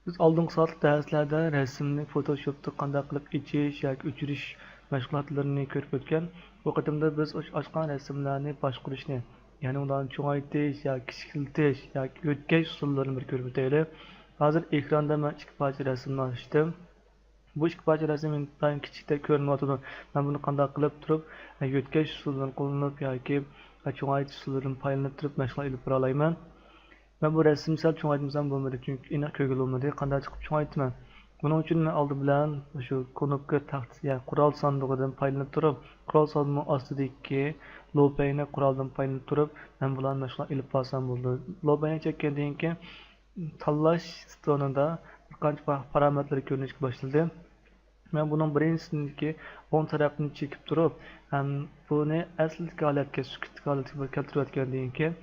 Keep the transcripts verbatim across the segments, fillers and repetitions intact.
بىز ئالدىنقى سائەتلىك دەرسلەردە رەسىمنى فوتوشوپتا قانداق قىلىپ ئېچىش ياكى ئۆچۈرۈش مەشغۇلاتلىرىنى كۆرۈپ ئۆتكەن. بۇ قېتىمدا بىز ئاچ-، ئاچقان رەسىملەرنى باشقۇرۇشنى، يەنى ئۇلارنى چوڭايتىش ياكى كىچىكلىتىش ياكى يۆتكەش ئۇسۇللىرىنى بىر كۆرۈپ ئۆتەيلى. ھازىر ئېكراندا مەن ئىككى پارچە رەسىمنى ئاچتىم. بۇ ئىككى پارچە رەسىم ئىنتايىن كىچىكتەك كۆرۈنۈۋاتىدۇ. مەن بۇنى قانداق قىلىپ تۇرۇپ، يۆتكەش ئۇسۇلىدىن قوللىنىپ ياكى چوڭايتىش ئۇسۇلىدىن پايدىلىنىپ تۇرۇپ مەشغۇلات ئېلىپ بارالايمەن. مەن بۇ رەسىمنى سەل چوڭايتمىسام بولمىدى، چۈنكى ئېنىق كۆرگىلى بولمىدى. قانداق چىقىپ چوڭايتىمەن؟ بۇنىڭ ئۈچۈن مەن ئالدى بىلەن شۇ كۇنۇپكا تەختىسى، يەنى قۇرال ساندۇقىدىن پايدىلىنىپ تۇرۇپ، قۇرال ساندۇقىنىڭ ئاستىدىكى لوپەينى قورالدىن پايدىلىنىپ تۇرۇپ، مەن بۇلارنى مەشغۇلات ئېلىپ بارسام بولىدۇ. لوپەينى چەككەندىن كېيىن، تاللاش ستونىدا بىر قانچە پا-، پارامېتىرلار كۆرۈنۈشكە باشلىدى. مەن بۇنىڭ بىرىنچىسىدىكى ئوڭ تەرەپنى چېكىپ تۇرۇپ، ھەم بۇنى ئەسلىدىكى ھالەتكە، سۈكۈتلۈك ھالەتكە بىر كەلتۈرۈۋەتكەندىن كېيىن،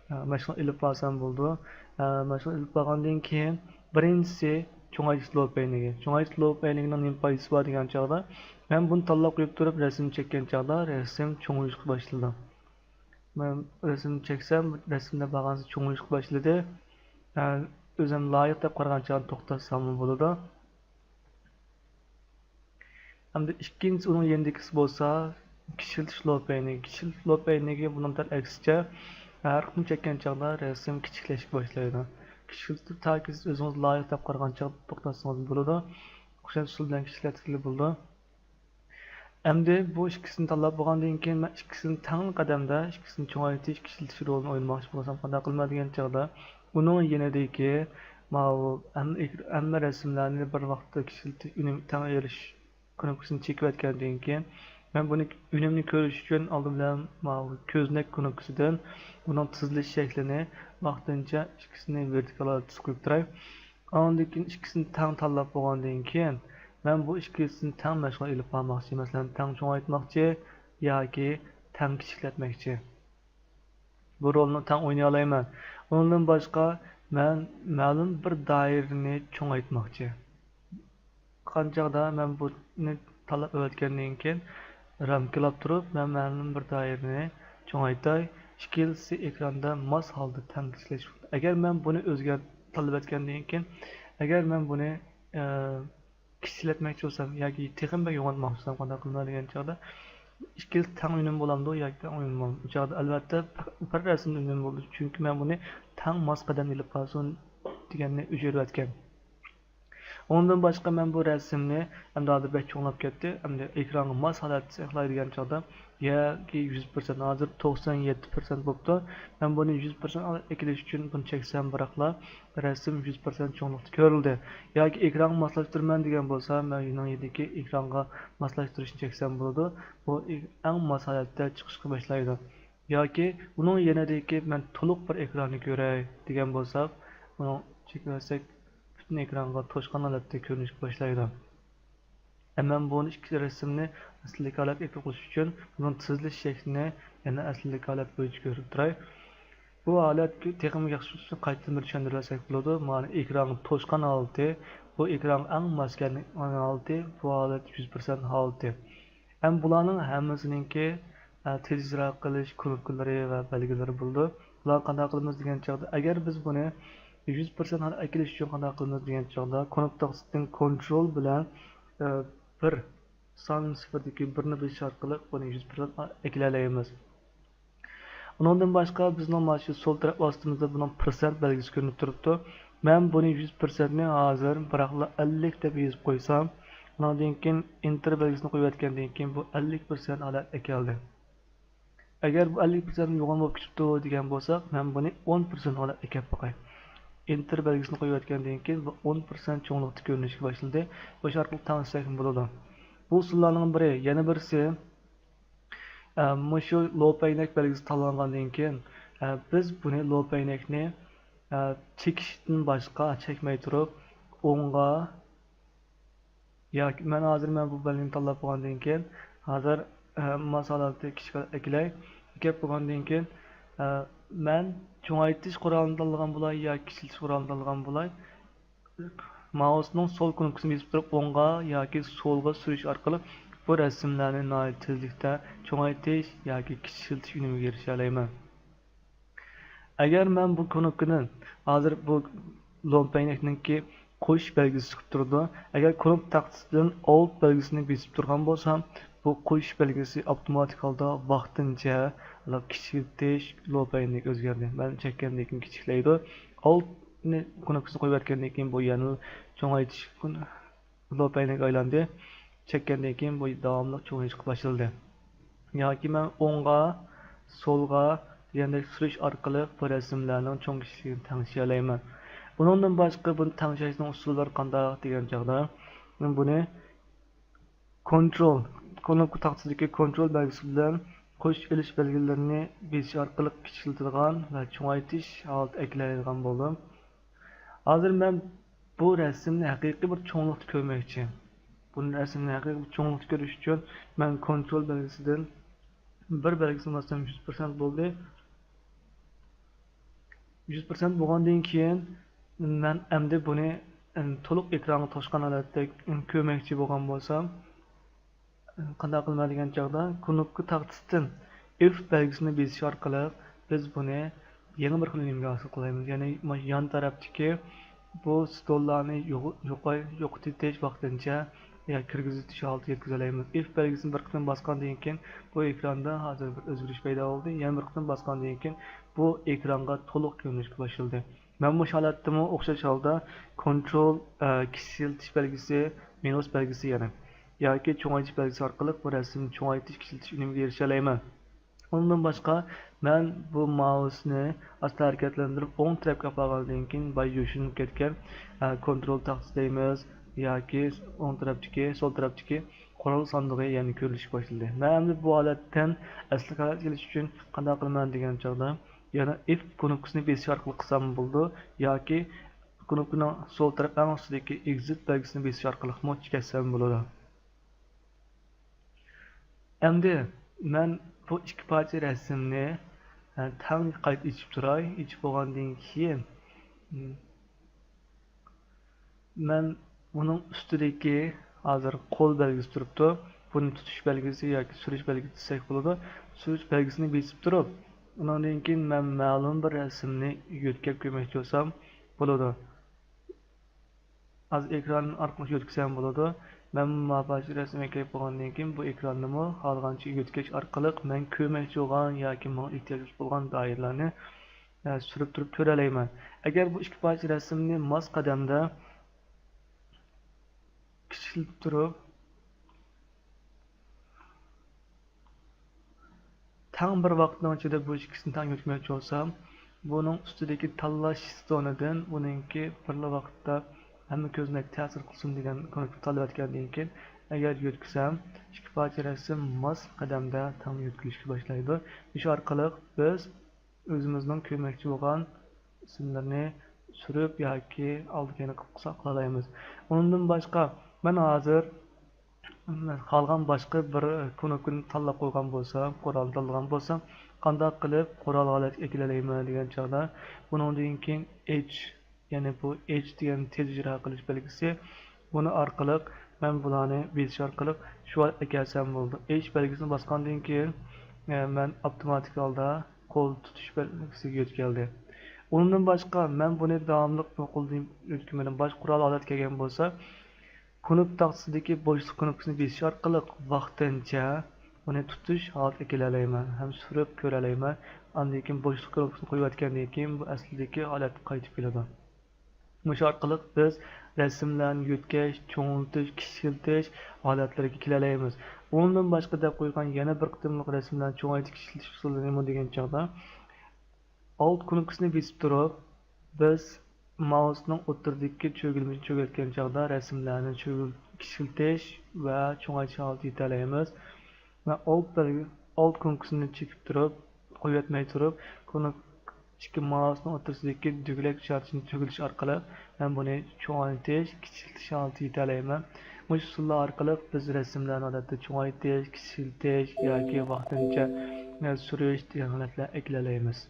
ئە، مەشغۇلات ئېلىپ بارسام بولىدۇ. ئە، مەشغۇلات ئېلىپ بارغاندىن كېيىن، بىرىنچىسى چوڭايتىش لوپەينىكى. چوڭايتىش لوپەينىكىنىڭ نېمە پايدىسى بار دېگەن چاغدا، مەن بۇنى تاللاپ قويۇپ تۇرۇپ، رەسىم چەككەن چاغدا رەسىم چوڭىيىشقا باشلىدى. مەن رەسىم چەكسەم، رەسىمدە بارغانسېرى چوڭىيىشقا باشلىدى. ئە، ئۆزۈم لايىق دەپ قارىغان چاغدا توختاتساممۇ بولىدۇ. ھەمدە ئىككىنچىسى، ئۇنىڭ يېنىدىكىسى بولسا كىچىكلىتىش لوپەينىكى. كىچىكلىتىش لوپەينىكى بۇنىڭ دەل ئەكسىچە، ھەر قېتىم چەككەن چاغدا رەسىم كىچىكلەشكە باشلايدۇ. كىچىكلىتىپ تاكى سىز ئۆزىڭىز لايىق دەپ قارىغان چاغدا توختاتسىڭىز بولىدۇ. ئوخشاش ئۇسۇل بىلەن كىچىكلەتكىلى بولىدۇ. ئەمدى بۇ ئىككىسىنى تاللاپ بولغاندىن كېيىن، مەن ئىككىسىنى تەڭ قەدەمدە، ئىككىسىنى چوڭايتىش، كىچىكلىتىش رولىنى ئوينىماقچى بولسام قانداق قىلىمەن دېگەن چاغدا، ئۇنىڭ يېنىدىكى ماۋۇ ھەممە ئېك-، ھەممە رەسىملەرنى بىر ۋاقىتتا كىچىكلىتىش ئۈنۈمى تەڭ ئېرىشىش كۇنۇپكىسىنى چېكىۋەتكەندىن كېيىن، مەن بۇنى ئۈنۈمنى كۆرۈش ئۈچۈن ئالدى بىلەن ماۋۇ كۆزنەك كۇنۇپكىسىدىن بۇنىڭ تىزىلىش شەكلىنى ۋاقتىنچە ئىككىسىنى ۋېرتىكال ھالەتتە تۇتۇپ قويۇپ تۇراي. ئاندىن كېيىن ئىككىسىنى تەڭ تاللاپ بولغاندىن كېيىن، مەن بۇ ئىككىسىنى تەڭ مەشغۇل ئېلىپ بارماقچى. مەسىلەن، تەڭ چوڭايتماقچى ياكى تەڭ كىچىكلەتمەكچى. بۇ رولنى تەڭ ئوينىيالايمەن. ئۇنىڭدىن باشقا، مەن مەلۇم بىر دائىرىنى چوڭايتماقچى. قانچاغدا مەن بۇنى تاللاپ ئەۋەتكەندىن كېيىن، رامكىلاپ تۇرۇپ، مەن مەلۇم بىر دائىرىنى چوڭايتاي. ئىككىلىسى ئېكراندا ماس ھالدا تەڭ كىچىكلەش. ئەگەر مەن بۇنى ئۆزگەر تاللاپ ئەتكەندىن كېيىن، ئەگەر مەن بۇنى، ئە، كىچىكلەتمەكچى بولسام ياكى تېخىمۇ بەك يوغانتماقچى بولسام قانداق قىلىمەن دېگەن چاغدا، ئىككىلىسى تەڭ ئۈنۈم بولامدۇ ياكى تەڭ ئۈنۈم بولمامدۇ؟ بۇ چاغدا ئەلۋەتتە بىر رەسىمدە ئۈنۈم بولىدۇ، چۈنكى مەن بۇنى تەڭ ماس قەدەمدە ئېلىپ بارسۇن دېگەننى ئۆچۈرۈۋەتكەن. ئۇنىڭدىن باشقا مەن بۇ رەسىمنى، ئەمدى ھازىر بەك چوڭلاپ كەتتى، ئەمدى ئېكرانغا ماس ھالەتتە ساقلايدىغان چاغدا ياكى يۈز پىرسەنت، ھازىر توقسان يەتتە پىرسەنت بوپتۇ. مەن بۇنى يۈز پىرسەنت ئەكېلىش ئۈچۈن بۇنى چەكسەم بىراقلا، رەسىم يۈز پىرسەنت چوڭلۇقتا كۆرۈلدى. ياكى ئېكرانغا ماسلاشتۇرىمەن دېگەن بولسا، مەن يېنىڭ يېنىدىكى ئېكرانغا ماسلاشتۇرۇشنى چەكسەم بولىدۇ. بۇ ئەڭ ماس ھالەتتە چىقىشقا باشلايدۇ. ياكى ئۇنىڭ يېنىدىكى مەن تولۇق بىر ئېكراننى كۆرەي دېگەن بولساق، ئۇنىڭ چېكىۋەتسەك، پۈتۈن ئېكرانغا توشقان ھالەتتە كۆرۈنۈشكە باشلايدۇ. ئەمما بۇ ئىككى رەسىمنى ئەسلىدىكى ھالەتكە ئېلىپ قېلىش ئۈچۈن، بۇنىڭ تىزىلىش شەكلىنى يەنە ئەسلىدىكى ھالەت بويىچە كۆرۈپ تۇراي. بۇ ھالەت تېخىمۇ ياخشى ئۈچۈن قايتىدىن بىر چۈشەندۈرۈۋەتسەك بولىدۇ. مانا ئېكرانغا توشقان ھالىتى، بۇ ئېكرانغا ئەڭ ماس كەلگەن ھالىتى، بۇ ھالەت يۈز پىرسەنت ھالىتى. ھەم بۇلارنىڭ ھەممىسىنىڭكى، ئە، تېز ئىجرا قىلىش كۇنۇپكىلىرى ۋە بەلگىلىرى بولىدۇ. بۇلارنى قانداق قىلىمىز دېگەن چاغدا، ئەگەر بىز بۇنى يۈز پىرسەنت ھالەتكە ئەكېلىش ئۈچۈن قانداق قىلىمىز دېگەن چاغدا، كۇنۇپكا تاختىسىدىن كونترول بىلەن، ئە، بىر سان سىفىردىكى بىرنى بېسىش ئارقىلىق بۇنى يۈز پىرسەنت ئەكېلەلەيمىز. ئۇنىڭدىن باشقا بىزنىڭ مانا شۇ سول تەرەپ ۋاسىتىمىزدا بۇنىڭ پىرسەنت بەلگىسى كۆرۈنۈپ تۇرۇپتۇ. مەن بۇنى يۈز پىرسەنتنى ھازىر بىراقلا ئەللىك دەپ يېزىپ قويسام، ئۇنىڭدىن كېيىن ئېنتېر بەلگىسىنى قويۇۋەتكەندىن كېيىن بۇ ئەللىك پىرسەنت ھالەتكە كەلدى. ئەگەر بۇ ئەللىك پىرسەنت يوغان بولۇپ كېتىپتۇ دېگەن بولساق، مەن بۇنى ئون پىرسەنت ھالەتكە ئەكەپ باقاي. ئېنتېر بەلگىسىنى قويۇۋەتكەندىن كېيىن بۇ ئون پىرسەنت چوڭلۇقتا كۆرۈنۈشكە باشلىدى. مۇشۇ ئارقىلىق تەڭشىسەكمۇ بولىدۇ. بۇ ئۇسۇللارنىڭ بىرى، يەنە بىرسى، ئە، مۇشۇ لوپەينەك بەلگىسى تاللانغاندىن كېيىن، ئە، بىز بۇنى لوپەينەكنى، ئە، چېكىشتىن باشقا چەكمەي تۇرۇپ، ئوڭغا ياكى مەن ھازىر مەن بۇ بەلگىنى تاللاپ بولغاندىن كېيىن، ھازىر، ئە، ماس ھالەتتە كىچىك ئەكىلەي. ئەكەپ بولغاندىن كېيىن، ئە، مەن چوڭايتىش قورالىنى تاللىغان بولاي ياكى كىچىلتىش قورالىنى تاللىغان بولاي، مائۇسنىڭ سول كۇنۇپكىسىنى بېسىپ تۇرۇپ، ئوڭغا ياكى سولغا سۈرۈش ئارقىلىق بۇ رەسىملەرنى ناھايىتى تېزلىكتە چوڭايتىش ياكى كىچىكلىتىش ئۈنۈمىگە ئېرىشەلەيمەن. ئەگەر مەن بۇ كۇنۇپكىنى ھازىر بۇ لوپەينەكنىڭكى قوشۇش بەلگىسى چىقىپ تۇرىدۇ. ئەگەر كۇنۇپكا تاختىسىدىن ئالت بەلگىسىنى بېسىپ تۇرغان بولسام، بۇ قوشۇش بەلگىسى ئاپتوماتىك ھالدا ۋاقتىنچە كىچىكلىتىش لوپەينىگە ئۆزگەردى. مەن چەككەندىن كېيىن كىچىكلەيدۇ. ئالتنى كۇنۇپكىسىنى قويۇۋەتكەندىن كېيىن بۇ يەنە چوڭايتىش لوپەينىگە ئايلاندى. چەككەندىن كېيىن بۇ داۋاملىق چوڭىيىشقا باشلىدى. ياكى مەن ئوڭغا، سولغا دېگەندەك سۈرۈش ئارقىلىق بۇ رەسىملەرنىڭ چوڭ كىچىكلىكىنى تەڭشىيەلەيمەن. ئۇنىڭدىن باشقا بۇنى تەڭشەشنىڭ ئۇسۇللىرى قانداق دېگەن چاغدا، مەن بۇنى كونترول، كۇنۇپكا تاختىسىدىكى كونترول بەلگىسى بىلەن قوشۇش ئېلىش بەلگىلىرىنى بېسىش ئارقىلىق كىچىكلىتىدىغان ۋە چوڭايتىش ھالىتىگە ئەكېلەلەيدىغان بولدۇم. ھازىر مەن بۇ رەسىمنى ھەقىقىي بىر چوڭلۇقتا كۆرمەكچى. بۇ رەسىمنى ھەقىقىي بىر چوڭلۇقتا كۆرۈش ئۈچۈن مەن كونترول بەلگىسىدىن بىر بەلگىسىنى باستىم، يۈز پىرسەنت بولدى. يۈز پىرسەنت بولغاندىن كېيىن مەن ئەمدى بۇنى، ئەم، تولۇق ئېكرانغا توشقان ھالەتتە، ئەم، كۆرمەكچى بولغان بولسام، ئەم، قانداق قىلىمەن دېگەن چاغدا، كۇنۇپكا تاختىسىدىن ئېف بەلگىسىنى بېسىش ئارقىلىق بىز بۇنى يېڭى بىر خىل ئۈنۈمگە ھاسىل قىلالايمىز. يەنى مانا يان تەرەپتىكى بۇ ستوللارنى يوق-، يوقاي-، يوقىتىۋېتىش ۋاقتىنچە يا كىرگۈزۈۋېتىش ھالىتىگە يەتكۈزەلەيمىز. ئېف بەلگىسىنى بىر قېتىم باسقاندىن كېيىن، بۇ ئېكراندا ھازىر بىر ئۆزگىرىش پەيدا بولدى. يەنە بىر قېتىم باسقاندىن كېيىن، بۇ ئېكرانغا تولۇق كۆرۈنۈشكە باشلىدى. مەن مۇشۇ ھالەتتىمۇ ئوخشاش ھالدا كونترول، ئە، كىچىكلىتىش بەلگىسى، مىنۇس بەلگىسى يەنى ياكى چوڭايتىش بەلگىسى ئارقىلىق بۇ رەسىمنى چوڭايتىش، كىچىكلىتىش ئۈنۈمىگە ئېرىشەلەيمەن. ئۇنىڭدىن باشقا، مەن بۇ مائۇسنى ئاستا ھەرىكەتلەندۈرۈپ، ئوڭ تەرەپكە ئاپارغاندىن كېيىن، بايا يوشۇرۇنۇپ كەتكەن، ئە، كونترول تاختىسى دەيمىز ياكى ئوڭ تەرەپتىكى، سول تەرەپتىكى قورال ساندۇقى يەنە كۆرۈلۈشكە باشلىدى. مەن ئەمدى بۇ ھالەتتىن ئەسلىكى ھالەتكە كېلىش ئۈچۈن قانداق قىلىمەن دېگەن چاغدا، يەنە ئېف كۇنۇپكىسىنى بېسىش ئارقىلىق قىلسام بولىدۇ ياكى كۇنۇپكىنىڭ سول تەرەپ ئەڭ ئۈستىدىكى ئېگزىت بەلگىسىنى بېسىش ئارقىلىقمۇ چىقىرسام بولىدۇ. ئەمدى مەن بۇ ئىككى پارچە رەسىمنى، ئە، تەڭ قايتا ئېچىپ تۇراي. ئېچىپ بولغاندىن كېيىن، م، مەن بۇنىڭ ئۈستىدىكى ھازىر قول بەلگىسى تۇرۇپتۇ. بۇنى تۇتۇش بەلگىسى ياكى سۈرۈش بەلگىسى دېسەك بولىدۇ. سۈرۈش بەلگىسىنى بېسىپ تۇرۇپ، ئۇنىڭدىن كېيىن مەن مەلۇم بىر رەسىمنى يۆتكەپ كۆرمەكچى بولسام بولىدۇ. ھازىر ئېكران ئارقىلىق يۆتكىسەم بولىدۇ. مەن ماپاشى رەسىمگە كىرىپ بولغاندىن كېيىن، بۇ ئېكراننىمۇ خالىغانچە يۆتكەش ئارقىلىق مەن كۆرمەكچى بولغان ياكى ماڭا ئېھتىياجلىق بولغان دائىرىلەرنى، ئە، سۈرۈپ تۇرۇپ كۆرەلەيمەن. ئەگەر بۇ ئىككى پارچە رەسىمنى ماس قەدەمدە كىچىكلىتىپ تۇرۇپ، تەڭ بىر ۋاقىتنىڭ ئىچىدە بۇ ئىككىسىنى تەڭ يۆتكىمەكچى بولسام، بۇنىڭ ئۈستىدىكى تاللاش زونىدىن ئۇنىڭكى بىرلا ۋاقىتتا ھەممە كۆزنەك تەسىر قىلسۇن دېگەن كۇنۇپكىنى تاللىۋەتكەندىن كېيىن، ئەگەر يۆتكىسەم، ئىككى پارچە رەسىم ماس قەدەمدە تەڭ يۆتكىلىشكە باشلايدۇ. مۇشۇ ئارقىلىق بىز ئۆزىمىزنىڭ كۆرمەكچى بولغان رەسىملىرىنى سۈرۈپ ياكى ئالدى كەينى قىلىپ قىلساق قىلالايمىز. ئۇنىڭدىن باشقا، مەن ھازىر خالىغان باشقا بىر كۇنۇپكىنى تاللاپ قويغان بولسام، قورالنى تاللىغان بولسام، قانداق قىلىپ قورال ھالەتكە ئەكېلەلەيمەن دېگەن چاغدا، بۇنىڭدىن كېيىن ئېچ، يەنى بۇ ئېچ دېگەن تېز ئىجرا قىلىش بەلگىسى، بۇنى ئارقىلىق مەن بۇلارنى بېسىش ئارقىلىق شۇ ھالەتكە ئەكەلسەم بولىدۇ. ئېچ بەلگىسىنى باسقاندىن كېيىن، ئە، مەن ئاپتوماتىك ھالدا قول تۇتۇش بەلگىسىگە يۆتكەلدى. ئۇنىڭدىن باشقا، مەن بۇنى داۋاملىق بۇ قولدا يۆتكىمىدىم. باشقا قورال ھالەتكە كەلگەن بولسا، كۇنۇپكا تاختىسىدىكى بوشلۇق كۇنۇپكىسىنى بېسىش ئارقىلىق ۋاقتىنچە ئۇنى تۇتۇش ھالىتىگە كېلەلەيمەن ھەم سۈرۈپ كۆرەلەيمەن. ئاندىن كېيىن بوشلۇق كۇنۇپكىسىنى قويۇۋەتكەندىن كېيىن بۇ ئەسلىدىكى ھالەتكە قايتىپ كېلىدۇ. مۇشۇ ئارقىلىق بىز رەسىملەرنى يۆتكەش، چوڭىيتىش، كىچىكلىتىش ھالەتلىرىگە كېلەلەيمىز. ئۇنىڭدىن باشقا دەپ قويغان يەنە بىر قېتىملىق رەسىملەرنى چوڭايتىش، كىچىكلىتىش ئۇسۇلى نېمە دېگەن چاغدا، ئالت كۇنۇپكىسىنى بېسىپ تۇرۇپ، بىز مائۇسنىڭ ئوتتۇرىدىكى چۆگىلىمىچىنى چۆگەلتكەن چاغدا رەسىملەرنى چۆگۈل-، كىچىكلىتىش ۋە چوڭايتىش ھالىتىگە يېتەلەيمىز. ۋە ئالت بەلگە-، ئالت كۇنۇپكىسىنى چېكىپ تۇرۇپ، قويۇۋەتمەي تۇرۇپ، كۇنۇپ-، ئىككى مائۇسنىڭ ئوتتۇرىسىدىكى دۈگىلەك ئىشارىتىنى چۆگىلىتىش ئارقىلىق مەن بۇنى چوڭايتىش، كىچىكلىتىش ھالىتىگە يېتەلەيمەن. مۇشۇ ئۇسۇللار ئارقىلىق بىز رەسىملەرنى ئادەتتە چوڭايتىش، كىچىكلىتىش ياكى ۋاقتىنچە سۈرۈش دېگەن ھالەتلەرگە ئەكېلەلەيمىز.